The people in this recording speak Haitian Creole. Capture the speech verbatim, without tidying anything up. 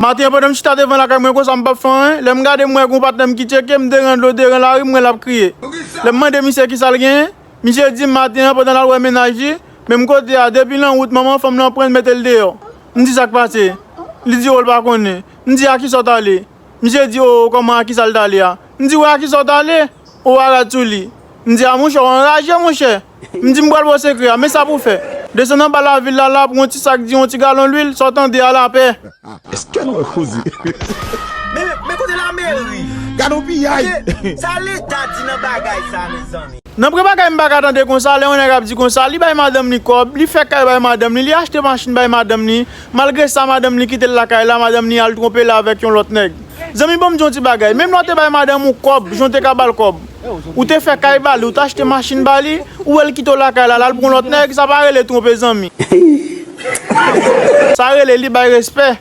Maten an, pandan m chita devan lakay mwen konsa, m p ap fè anyen, lè m gade, m wè gen yon patnè m ki tcheke m deran dlo, deran lari, m wè l ap kriye. Lè m mande misye kisa l genyen, misye di m maten an, pandan l al wè mennaj li, menm kote a, depi nan wout, manman fanm nan pran l mete l deyò. M di sa k pase. Li di o l pa konnen. M di a kisa w t ale? Misye di o, kòman, a kisa l t ale a? M di w a kisa w t ale? O a rad sou li. M di a monchè, w anraje monchè. M di m pral ba w sekrè a, men sa pou w fè. Desann anba lavil la, la, pran yon ti sak di, yon ti galon lwil, sa w tande a lapè. Èske nou wè koze? Men, men kote lameri? Gade yon piyay! Sa leta di nan bagay sa, mezanmi? Nan pre bagay m pa ka tande konsa, lè yon nèg ap di konsa, li bay madanm li kòb, li fè kay bay madanm li, li achte machin bay madanm li, malgre sa madanm li kite l lakay la, madanm li al twonpe l avèk yon lòt nèg. Zanmi, ban m di yon ti bagay, menm lè w te bay madanm ou kòb, jan w te ka ba l kòb, ou te fè kay ba li, ou t achte machin ba li, ou wè l kite w lakay la, l al pran lòt nèg, sa pa rele twonpe zanmi. Sa rele li bay respè.